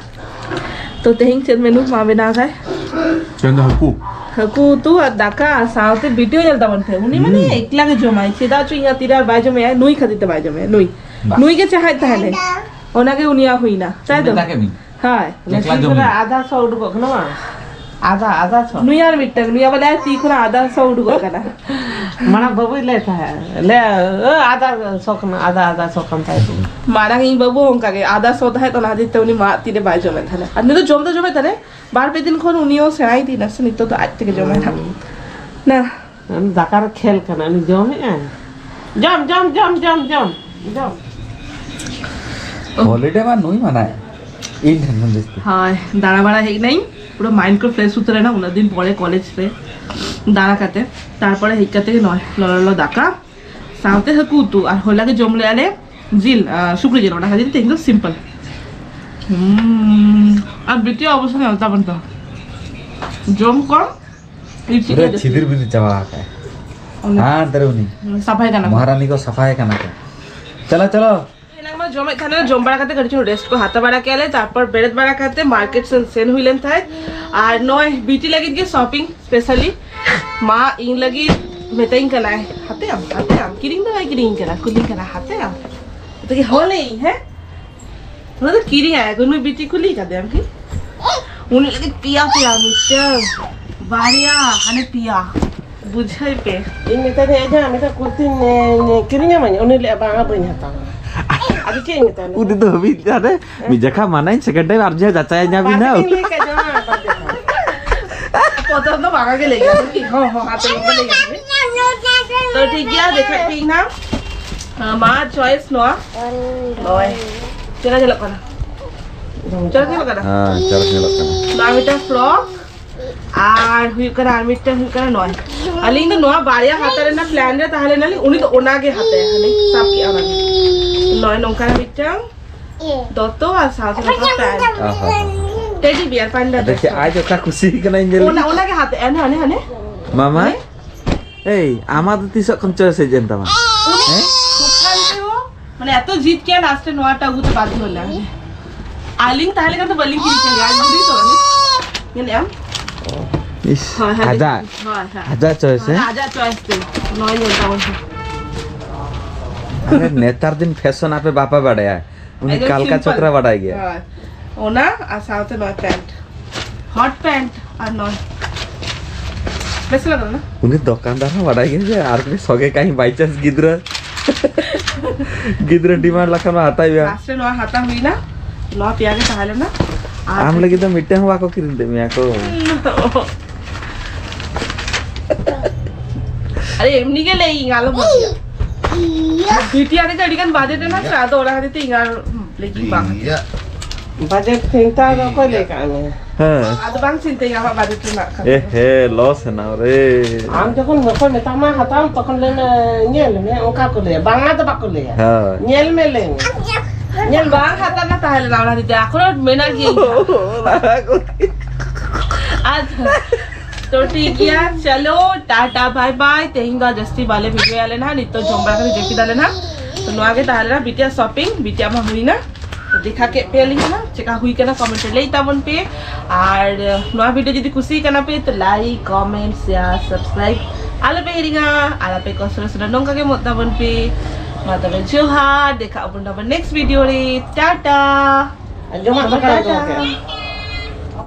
ᱛᱚ ᱛᱮᱦᱮᱧ ᱪᱮᱫ ᱢᱮᱱᱩ ᱢᱟ ᱵᱮᱱᱟᱣ ᱠᱷᱟᱭ? ᱛᱮᱦᱮᱧ ᱫᱚ ᱦᱟᱹᱠᱩ᱾ ᱦᱟᱹᱠᱩ ᱩᱛᱩ ᱟᱨ ᱫᱟᱠᱟ ᱥᱟᱶᱛᱮ ᱵᱷᱤᱰᱤᱭᱳ ᱧᱮᱞ ᱛᱟᱵᱚᱱ ᱯᱮ᱾ ᱩᱱᱤ ᱢᱟᱱᱮ ᱦᱩᱸ᱾ ᱮᱠᱞᱟ ᱜᱮ ᱡᱚᱢᱟᱭ, ᱪᱮᱫᱟᱜ ᱪᱚ ᱤᱧᱟᱹᱜ ᱛᱤᱨᱮ ᱟᱨ ᱵᱟᱭ ᱡᱚᱢᱮᱜᱼᱟ, ᱱᱩᱭ ᱠᱷᱟᱹᱛᱤᱨ ᱛᱮ ᱵᱟᱭ ᱡᱚᱢᱮᱜᱼᱟ, ᱱᱩᱭ᱾ ᱵᱟ᱾ ᱱᱩᱭ ᱜᱮ ᱪᱟᱦᱟᱭ ᱛᱟᱦᱮᱱᱟᱭ᱾ ᱚᱱᱟᱜᱮ ᱩᱱᱤᱭᱟᱜ ᱦᱩᱭᱱᱟ, ᱛᱟᱭ ᱛᱚ? ᱢᱮᱛᱟ ᱠᱮᱫ ᱢᱮᱭᱟ᱾ ᱦᱳᱭ᱾ ᱮᱠᱞᱟ ᱡᱚᱢ ᱢᱮ᱾ ᱟᱫᱷᱟ ᱥᱚ ᱩᱰᱩᱠᱚᱜ ᱠᱟᱱᱟ ᱵᱟᱝ? ᱟᱫᱟ, ᱟᱫᱟ ᱥᱚ᱾ ᱱᱩᱭ ᱟᱨ ᱢᱤᱫᱴᱟᱝ, ᱱᱩᱭ ᱟᱵᱟᱨ ᱟᱭᱟᱜ ᱛᱤ ᱠᱷᱚᱱᱟᱜ ᱟᱫᱟ ᱥᱚ ᱩᱰᱩᱠᱚᱜ ᱠᱟᱱᱟ᱾ ᱢᱟᱲᱟᱝ ᱵᱟᱹᱵᱩᱭ ᱞᱟᱹᱭ ᱛᱟᱦᱮᱸᱫ, ᱞᱟᱹᱭᱟ, "ᱳ, ᱟᱫᱟ ᱥᱚ ᱠᱟᱱᱟ, ᱟᱫᱟ, ᱟᱫᱟ ᱥᱚ ᱠᱟᱱ ᱛᱟᱭ ᱛᱤᱧ᱾" ᱢᱟᱲᱟᱝ ᱤᱧ ᱵᱟᱹᱵᱩ ᱦᱚᱸ ᱚᱱᱠᱟ ᱜᱮ, ᱟᱫᱟ ᱥᱚ ᱛᱟᱦᱮᱸᱫ, ᱚᱱᱟ ᱠᱷᱟᱹᱛᱤᱨ ᱛᱮ ᱩᱱᱤ ᱢᱟ ᱛᱤᱨᱮ ᱵᱟᱭ ᱡᱚᱢᱮᱫ ᱛᱟᱦᱮᱸᱫ᱾ ᱟᱨ ᱱᱤᱛᱚᱜ ᱡᱚᱢ ᱫᱚ ᱡᱚᱢᱮᱫ ᱛᱟᱦᱮᱸᱫ, ᱵᱟᱨ ᱯᱮ ᱫᱤᱱ ᱠᱷᱚᱱ ᱩᱱᱤ ᱦᱚᱸ ᱥᱮᱬᱟ ᱤᱫᱤᱭᱮᱱᱟ ᱥᱮ, ᱱᱤᱛᱚᱜ ᱫᱚ ᱟᱡ ᱛᱮᱜᱮ ᱡᱚᱢᱟᱭ ᱦᱟᱸᱜ᱾ ᱦᱩᱸ᱾ ᱱᱟ᱾ ᱩᱱᱤ ᱫᱟᱠᱟ ᱨᱮ ᱠᱷᱮᱞ ᱠᱟᱱᱟ, ᱩᱱᱤ ᱡᱚᱢᱮᱫ ᱟᱭ᱾ ᱡᱚᱢ, ᱡᱚᱢ, ᱡᱚᱢ, ᱡᱚᱢ, ᱡᱚᱢ, ᱡᱚᱢ᱾ ᱦᱚᱞᱤᱰᱮ ᱢᱟ ᱱᱩᱭ ᱢᱟᱱᱟᱭ, ᱤᱧ ᱴᱷᱮᱱ ᱠᱷᱚᱱ ᱡᱟᱹᱥᱛᱤ᱾ ᱦᱳᱭ, ᱫᱟᱬᱟ ᱵᱟᱲᱟ ᱦᱮᱡ ᱱᱟᱹᱧ, ᱯᱩᱨᱟᱹ ᱢᱟᱭᱤᱱᱰ ᱠᱚ ᱯᱷᱨᱮᱥ ᱩᱛᱟᱹᱨ ᱮᱱᱟ, ᱩᱱᱟᱹᱜ ᱫᱤᱱ ᱯᱚᱨᱮ ᱠᱚᱞᱮᱡᱽ ᱨᱮ ᱫᱟᱬᱟ ᱠᱟᱛᱮ᱾ ᱛᱟᱨᱯᱚᱨᱮ ᱦᱮᱡ ᱠᱟᱛᱮ ᱜᱮ ᱱᱚᱜᱼᱚᱭ ᱞᱚᱞᱚ ᱞᱚᱞᱚ ᱫᱟᱠᱟ ᱥᱟᱶᱛᱮ ᱦᱟᱹᱠᱩ ᱩᱛᱩ, ᱟᱨ ᱦᱚᱞᱟ ᱜᱮ ᱡᱚᱢ ᱞᱮᱜᱼᱟ ᱞᱮ ᱡᱤᱞ, ᱟᱨ ᱥᱩᱠᱨᱤ ᱡᱤᱞ, ᱚᱱᱟ ᱠᱷᱟᱹᱛᱤᱨ ᱛᱮ ᱛᱮᱦᱮᱧ ᱫᱚ ᱥᱤᱢᱯᱚᱞ᱾ ᱦᱩᱸ, ᱟᱨ ᱵᱤᱴᱤ ᱚᱵᱚᱥᱛᱟ ᱧᱮᱞ ᱛᱟᱵᱚᱱ ᱛᱚ, ᱡᱚᱢ ᱠᱚᱢ, ᱤᱪᱤ ᱯᱩᱨᱟᱹ ᱠᱚ ᱡᱟᱹᱥᱛᱤ᱾ ᱪᱷᱤᱫᱤᱨ ᱵᱤᱫᱤᱨ ᱪᱟᱵᱟ ᱟᱠᱟᱫ᱾ ᱚᱱᱟ᱾ ᱦᱟᱸ, ᱫᱟᱨᱩᱱᱤ᱾ ᱥᱟᱯᱷᱟᱭ ᱠᱟᱱᱟ ᱠᱚ᱾ ᱢᱚᱦᱟᱨᱟᱱᱤ ᱠᱚ ᱥᱟᱯᱷᱟᱭ ᱠᱟᱱᱟ ᱠᱚ᱾ ᱪᱚᱞᱚ, ᱪᱚᱞᱚ᱾ ᱮᱱᱟᱝ ᱢᱟ ᱡᱚᱢᱮᱫ ᱛᱟᱦᱮᱱᱟ, ᱡᱚᱢ ᱵᱟᱲᱟ ᱠᱟᱛᱮ ᱠᱟᱹᱴᱤᱡ ᱪᱩᱞᱩᱝ ᱨᱮᱥᱴ ᱠᱚ ᱦᱟᱛᱟᱣ ᱵᱟᱲᱟ ᱠᱮᱜᱼᱟ ᱞᱮ, ᱛᱟᱨᱯᱚᱨ ᱵᱮᱨᱮᱫ ᱵᱟᱲᱟ ᱠᱟᱛᱮ ᱢᱟᱨᱠᱮᱴ ᱥᱮᱱ ᱥᱮᱱ ᱦᱩᱭ ᱞᱮᱱ ᱛᱟᱦᱮᱸᱫ᱾ ᱟᱨ ᱱᱚᱜᱼᱚᱭ ᱵᱤᱴᱤ ᱞᱟᱹᱜᱤᱫ ᱜᱮ ᱥᱚᱯᱤᱝ ᱥᱯᱮᱥᱟᱞᱤ᱾ ᱢᱟ ᱤᱧ ᱞᱟᱹᱜᱤᱫ ᱢᱮᱛᱟᱧ ᱠᱟᱱᱟᱭ, "ᱦᱟᱛᱟᱭᱟᱢ, ᱦᱟᱛᱟᱭᱟᱢ?" ᱠᱤᱨᱤᱧ ᱫᱚ ᱵᱟᱭ ᱠᱤᱨᱤᱧ ᱠᱟᱱᱟ, ᱠᱩᱞᱤᱧ ᱠᱟᱱᱟ, "ᱦᱟᱛᱟᱭᱟᱢ?" ᱟᱫᱚ ᱦᱚᱸ ᱞᱟᱹᱭᱟᱹᱧ, ᱦᱮᱸ? ᱚᱱᱟ ᱫᱚ ᱠᱤᱨᱤᱧ ᱟᱭ, ᱱᱩᱭ ᱵᱤᱴᱤ ᱠᱩᱞᱤ ᱠᱟᱫᱮᱭᱟᱢ ᱠᱤ? ᱩᱱᱤ ᱞᱟᱹᱜᱤᱫ ᱯᱮᱭᱟ, ᱯᱮᱭᱟ, ᱢᱤᱫᱴᱟᱝ, ᱵᱟᱨᱭᱟ, ᱦᱟᱱᱮ ᱯᱮᱭᱟ᱾ ᱵᱩᱡᱷᱟᱹᱣ ᱯᱮ᱾ ᱤᱧ ᱢᱮᱛᱟ ᱫᱤᱭᱟ, "ᱮ ᱡᱟᱶᱟᱭ, ᱢᱤᱫᱴᱟᱝ ᱠᱩᱨᱛᱤᱧ, ᱮ, ᱮ, ᱠᱤᱨᱤᱧ ᱟᱢᱟᱹᱧ?" ᱩᱱᱤ ᱞᱟᱹᱭᱟ, "ᱵᱟᱝᱟ, ᱵᱟᱹᱧ ᱦᱟᱛᱟᱣᱟ᱾" ᱟᱫᱚ ᱪᱮᱫ ᱤᱧ ᱢᱮᱛᱟᱭᱟ? ᱩᱱᱤ ᱫᱚ ᱦᱟᱹᱵᱤᱡ ᱟᱨᱮ ᱢᱤᱫ ᱡᱚᱠᱷᱟ ᱢᱟᱱᱟᱧ, ᱥᱮᱠᱮᱱᱰ ᱴᱟᱭᱤᱢ ᱟᱨ ᱡᱟᱦᱟᱸ ᱡᱟᱪᱟᱭ ᱧᱟᱢ ᱵᱟᱨ ᱵᱤᱱᱟ᱾ ᱫᱤᱱ ᱞᱟᱹᱭ ᱠᱟᱜ ᱡᱟᱶᱟᱭ, ᱵᱟᱨ ᱫᱤᱱ᱾ ᱯᱨᱚᱛᱷᱚᱢ ᱫᱚ ᱵᱟᱝᱟ ᱜᱮ ᱞᱟᱹᱭ ᱠᱟᱜ, ᱦᱚᱸ, ᱦᱚᱸ, ᱦᱟᱛᱮ ᱞᱟᱹᱭ ᱠᱟᱜ᱾ ᱛᱚ ᱴᱷᱤᱠ ᱜᱮᱭᱟ, ᱫᱮᱠᱷᱟᱜ ᱯᱮ ᱱᱟ᱾ ᱟᱸ, ᱢᱟ ᱪᱚᱭᱮᱥ ᱱᱚᱣᱟ᱾ ᱱᱚᱜᱼᱚᱭ᱾ ᱪᱮᱫ ᱞᱮᱠᱟ ᱧᱮᱞᱚᱜ ᱠᱟᱱᱟ? ᱪᱮᱫ ᱞᱮᱠᱟ ᱧᱮᱞᱚᱜ ᱠᱟᱱᱟ? ᱦᱮᱸ, ᱪᱚᱨᱚᱠ ᱧᱮᱞᱚᱜ ᱠᱟᱱᱟ᱾ ᱱᱚᱣᱟ ᱢᱤᱫᱴᱟᱝ ᱯᱷᱨᱚᱠ᱾ ᱟᱨ ᱦᱩᱭᱩᱜ ᱠᱟᱱᱟ, ᱟᱨ ᱢᱤᱫᱴᱟᱝ ᱦᱩᱭᱩᱜ ᱠᱟᱱᱟ ᱱᱚᱜᱼᱚᱭ᱾ ᱟᱹᱞᱤᱧ ᱫᱚ ᱱᱚᱣᱟ ᱵᱟᱨᱭᱟ ᱦᱟᱛᱟᱣ ᱨᱮᱱᱟᱜ ᱯᱞᱟᱱ ᱨᱮ ᱛᱟᱦᱮᱸ ᱞᱮᱱᱟᱞᱤᱧ, ᱩᱱᱤ ᱫᱚ ᱚᱱᱟᱜᱮ ᱦᱟᱛᱟᱭᱟ, ᱦᱟᱱᱮ ᱥᱟᱵ ᱠᱮᱜᱼᱟ ᱚᱱᱟᱜᱮ᱾ ᱱᱚᱜᱼᱚᱭ ᱱᱚᱝᱠᱟᱱᱟᱜ ᱢᱤᱫᱴᱟᱝ ᱫᱚᱛᱚ ᱟᱨ ᱥᱟᱶᱛᱮ ᱱᱚᱝᱠᱟ ᱯᱮᱱᱴ᱾ ᱚ ᱦᱚᱸ ᱦᱚᱸ᱾ ᱴᱮᱰᱤ ᱵᱤᱭᱟᱨ ᱯᱟᱱᱰᱟ ᱫᱚ᱾ ᱟᱪᱪᱷᱟ, ᱟᱡ ᱚᱠᱟ ᱠᱩᱥᱤ ᱠᱟᱱᱟᱭ ᱧᱮᱞ ᱚᱱᱟ, ᱞᱮᱜᱮ᱾ ᱚᱱᱟᱜᱮ ᱦᱟᱛᱟᱭᱟ, ᱦᱟᱱᱮ, ᱦᱟᱱᱮ, ᱦᱟᱱᱮ᱾ ᱢᱟᱢᱟ? ᱦᱮᱸ? ᱮᱭ, ᱟᱢᱟᱜ ᱫᱚ ᱛᱤᱥᱚᱜ ᱠᱷᱚᱱ ᱪᱚᱭᱮᱥ ᱦᱮᱡ ᱮᱱ ᱛᱟᱢᱟ? ᱩᱱᱤ ᱦᱮᱸ? ᱫᱚᱠᱟᱱ ᱨᱮᱦᱚᱸ, ᱢᱟᱱᱮ, ᱮᱛᱚ ᱡᱤᱫ ᱠᱮᱭᱟ, ᱞᱟᱥᱴ ᱨᱮ ᱱᱚᱣᱟᱴᱟᱜ ᱟᱹᱜᱩᱛᱮ ᱵᱟᱫᱽᱫᱷᱚ ᱮᱱᱟ᱾ ᱟᱹᱞᱤᱧ ᱛᱟᱦᱮᱸ ᱞᱮᱠᱷᱟᱱ ᱫᱚ ᱵᱟᱹᱞᱤᱧ ᱠᱤᱨᱤᱧ ᱠᱮᱭᱟ, ᱟᱨ ᱡᱩᱫᱤ ᱛᱚ ᱟᱹᱞᱤᱧ ᱧᱮᱞᱮᱜ ᱟᱢ? ᱤᱥ, ᱦᱳᱭ, ᱦᱳᱭ, ᱟᱡᱟᱜ, ᱦᱳᱭ, ᱦᱳᱭ᱾ ᱟᱡᱟᱜ ᱪᱚᱭᱮᱥ, ᱦᱳᱭ, ᱦᱮᱸ? ᱟᱡᱟᱜ ᱪᱚᱭᱮᱥ ᱛᱮ᱾ ᱱᱚᱣᱟ ᱧᱮᱞ ᱛᱟᱵᱚᱱ ᱯᱮ᱾ ᱟᱨᱮ, ᱱᱮᱛᱟᱨ ᱫᱤᱱ ᱯᱷᱮᱥᱚᱱ ᱟᱯᱮ ᱵᱟᱯᱮ ᱵᱟᱰᱟᱭᱟ᱾ ᱩᱱᱤ ᱮᱠᱫᱚᱢ ᱠᱟᱞᱠᱟ ᱥᱤᱢᱯᱚᱞ᱾ ᱪᱚᱠᱨᱟ ᱵᱟᱰᱟᱭ ᱜᱮᱭᱟ᱾ ᱦᱳᱭ᱾ ᱚᱱᱟ ᱟᱨ ᱥᱟᱶᱛᱮ ᱱᱚᱣᱟ ᱯᱮᱱᱴ᱾ ᱦᱚᱴ ᱯᱮᱱᱴ ᱟᱨ ᱱᱚᱭ ᱵᱮᱥ ᱞᱟᱜᱟᱣ ᱱᱟ᱾ ᱩᱱᱤ ᱫᱚᱠᱟᱱᱫᱟᱨ ᱦᱚᱸ ᱵᱟᱰᱟᱭ ᱜᱮᱭᱟ ᱡᱮ ᱟᱨ ᱠᱟᱹᱴᱤᱡ ᱥᱚᱜᱮ ᱠᱟᱹᱧ by chance ᱜᱤᱫᱽᱨᱟᱹ ᱜᱤᱫᱽᱨᱟᱹ ᱰᱤᱢᱟᱱᱰ ᱞᱮᱠᱷᱟᱱ ᱢᱟ ᱦᱟᱛᱟᱣ ᱜᱮᱭᱟ᱾ ᱞᱟᱥᱴ ᱨᱮ ᱱᱚᱣᱟ ᱦᱟᱛᱟᱣ ᱦᱩᱭᱱᱟ᱾ ᱱᱚᱣᱟ ᱯᱮᱭᱟ ᱜᱮ ᱛᱟᱦᱮᱸ ᱞᱮᱱᱟ᱾ ᱟᱨ ᱟᱢ ᱞᱟᱹᱜᱤᱫ ᱫᱚ ᱢᱤᱫᱴᱟᱝ ᱦᱚᱸ ᱵᱟᱠᱚ ᱠᱤᱨᱤᱧ ᱞᱮᱫ ᱢᱮᱭᱟ ᱠᱚ᱾ ᱟᱨᱮ ᱮᱢᱱᱤ ᱜᱮ ᱞᱟᱹᱭ ᱤᱧ ᱟᱞᱚᱢ ᱵᱷᱟᱹᱵᱤᱭᱟ᱾ ᱵᱤᱴᱤᱭᱟ ᱨᱮᱜᱮ ᱟᱹᱰᱤ ᱜᱟᱱ ᱵᱟᱡᱮᱴ ᱮᱱᱟ ᱥᱮ, ᱟᱫᱚ ᱚᱱᱟ ᱠᱷᱟᱹᱛᱤᱨ ᱛᱮ ᱤᱧ ᱟᱨ ᱞᱟᱹᱭ ᱠᱤᱧ ᱵᱟᱝ ᱦᱟᱛᱟᱣᱟ᱾ ᱵᱟᱡᱮᱴ ᱪᱤᱱᱛᱟ ᱫᱚ ᱚᱠᱚᱭ ᱞᱟᱹᱭ ᱠᱟᱜ ᱢᱮ? ᱦᱮᱸ᱾ ᱟᱫᱚ ᱵᱟᱝ ᱪᱤᱱᱛᱟᱹᱭᱟ ᱟᱢᱟᱜ ᱵᱟᱡᱮᱴ ᱨᱮᱱᱟᱜ ᱠᱟᱛᱷᱟ ᱮ ᱫᱚ᱾ ᱦᱮ, ᱞᱚᱥ ᱮᱱᱟ ᱨᱮ᱾ ᱟᱢ ᱡᱚᱠᱷᱚᱱ ᱵᱟᱠᱚ ᱢᱮᱛᱟᱢᱟ ᱦᱟᱛᱟᱣ ᱟᱢ, ᱛᱚᱠᱷᱚᱱ ᱞᱟᱹᱭ ᱢᱮ ᱧᱮᱞ ᱢᱮ, ᱚᱱᱠᱟ ᱠᱚ ᱞᱟᱹᱭᱟ, ᱵᱟᱝᱟ ᱫᱚ ᱵᱟᱠᱚ ᱞᱟᱹᱭᱟ᱾ ᱦᱳᱭ᱾ ᱧᱮᱞ ᱢᱮ ᱞᱟᱹᱭ ᱢᱮ᱾ ᱧᱮᱞ ᱢᱮ᱾ ᱵᱟᱝ ᱦᱟᱛᱟᱣ ᱨᱮᱱᱟᱜ ᱛᱟᱦᱮᱸ ᱞᱮᱱᱟ, ᱚᱱᱟ ᱦᱚᱛᱮᱡ ᱛᱮ ᱮᱠᱷᱚᱱᱳ ᱢᱮᱱᱟᱜ ᱜᱮᱭᱟ ᱤᱧ ᱴᱷᱮᱱ᱾ ᱟᱪᱪᱷᱟ, ᱛᱚ ᱴᱷᱤᱠ ᱜᱮᱭᱟ, ᱪᱚᱞᱚ ᱴᱟᱴᱟ ᱵᱟᱭ ᱵᱟᱭ᱾ ᱛᱮᱦᱮᱧ ᱫᱚ ᱡᱟᱹᱥᱛᱤ ᱵᱟᱞᱮ ᱵᱷᱤᱰᱤᱭᱳ ᱟᱞᱮ ᱱᱟᱦᱟᱜ, ᱱᱤᱛᱚᱜ ᱡᱚᱢ ᱵᱟᱲᱟ ᱠᱟᱛᱮ ᱡᱟᱹᱯᱤᱫ ᱟᱞᱮ ᱱᱟᱦᱟᱜ᱾ ᱛᱚ ᱱᱚᱣᱟ ᱜᱮ ᱛᱟᱦᱮᱸ ᱞᱮᱱᱟ ᱵᱤᱴᱤᱭᱟ ᱥᱚᱯᱤᱝ, ᱵᱤᱴᱤᱭᱟ ᱢᱟ ᱦᱩᱭᱱᱟ᱾ ᱛᱚ ᱫᱮᱠᱷᱟ ᱠᱮᱫ ᱯᱮᱭᱟᱞᱤᱧ ᱱᱟᱦᱟᱜ, ᱪᱮᱠᱟ ᱦᱩᱭ ᱠᱟᱱᱟ ᱠᱚᱢᱮᱱᱴ ᱨᱮ ᱞᱟᱹᱭ ᱛᱟᱵᱚᱱ ᱯᱮ᱾ ᱟᱨ ᱱᱚᱣᱟ ᱵᱷᱤᱰᱤᱭᱳ ᱡᱩᱫᱤ ᱠᱩᱥᱤ ᱠᱟᱱᱟ ᱯᱮ ᱛᱚ ᱞᱟᱭᱤᱠ, ᱠᱚᱢᱮᱱᱴ, ᱥᱮᱭᱟᱨ, ᱥᱟᱵᱥᱠᱨᱟᱭᱤᱵ ᱟᱞᱚ ᱯᱮ ᱦᱤᱲᱤᱧᱟ᱾ ᱟᱨ ᱟᱯᱮ ᱠᱚ ᱥᱚᱨᱮᱥ ᱨᱮ ᱱᱚᱝᱠᱟ ᱜᱮ ᱢᱚᱛ ᱛᱟᱵᱚᱱ ᱯᱮ᱾ ᱢᱟ ᱛᱚᱵᱮ ᱡᱚᱦᱟᱨ, ᱫᱮᱠᱷᱟ ᱟᱵᱚᱱ ᱟᱵᱟᱨ ᱱᱮᱠᱥᱴ ᱵᱷᱤᱰᱤᱭᱳ ᱨᱮ᱾ ᱴᱟᱴᱟ᱾ ᱟᱨ ᱡᱚᱢᱟᱜ ᱫᱟᱠᱟ ᱞᱮ ᱫᱚᱦᱚ ᱠᱮᱫᱟ᱾